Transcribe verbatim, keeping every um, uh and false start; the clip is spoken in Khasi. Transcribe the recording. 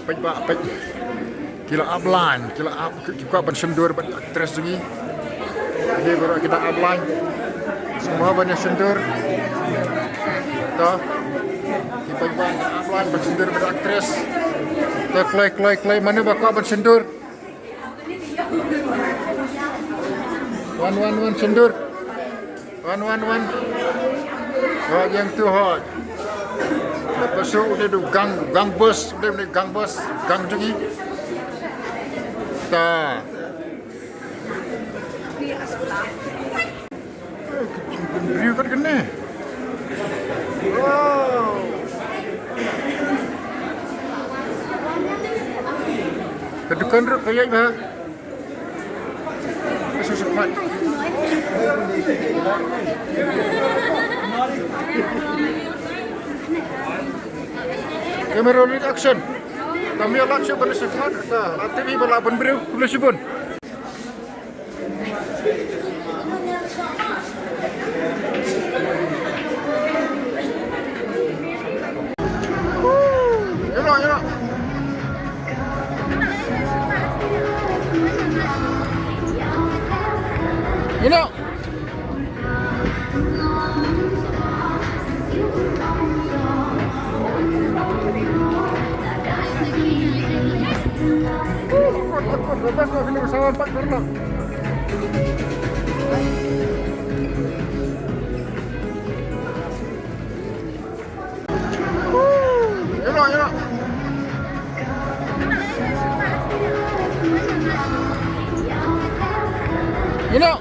Peit ba, peit. Ki la ap line, ki la ap, ki kwah ban shyndur bad actress jong ngi. Ki baroh ki da ap line. Sngewbha ban ïa shyndur. To. Ki peit ba ap line ban shyndur bad actress. To, kloi, kloi, kloi, mano ba kwah ban shyndur? Wan, wan, wan, shyndur. Wan, wan, wan. Hooid, ïa tu hooid. Pasu u dei u gang, gang boss, u dei u gang boss, gang jong ngi. Ta. Eh, ka jingpynbriew kat kane. Wow. Ka dukan ruh ka ïaid bha. Ka shu shu mat. Camera roll action. Kam ïa lap shuh ban shu mat. Ta la tip hi ba la pynbriew. Khublei shibun. You know.